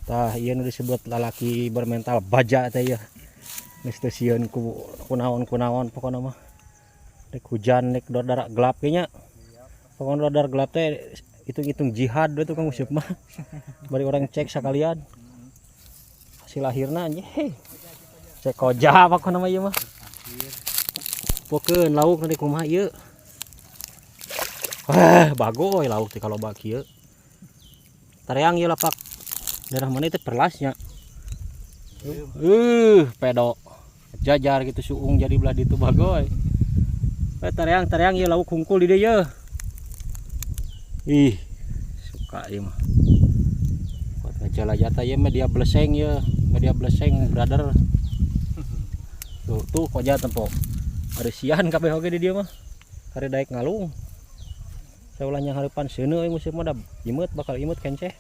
Tah, ieu nu disebut lalaki bermental baja teh ieu. Geus teu sieun ku kunaon-kunaon pokona mah. Rek hujan, rek dodar gelap ge nya. Pokona dodar gelap teh hitung-hitung jihad we tukang useup mah. Bari urang cek sakalian. Hasil akhirna anjing. Hei. Cek koja pokona mah ieu mah. Pokeun lauk nanti kumaha ieu. Wah, bagoy lauk teh kalau kieu. Tareang ieu lapak. Daerah mana itu perlasnya? Pedo. Jajar gitu suung jadi belah ditu bagoy. Eh, tareang tareang ieu lauk hungkul di dieu ye. Ih, suka ieu mah. Buat ngajalajata ieu media bleseng ye, media bleseng brother. Tuh, tuh koja tempo. Areusian kabeh oge di dieu mah. Kari daek ngalung. Saulah nyanghareupan seuneu euy musim mah da imeut, bakal imeut kenceh.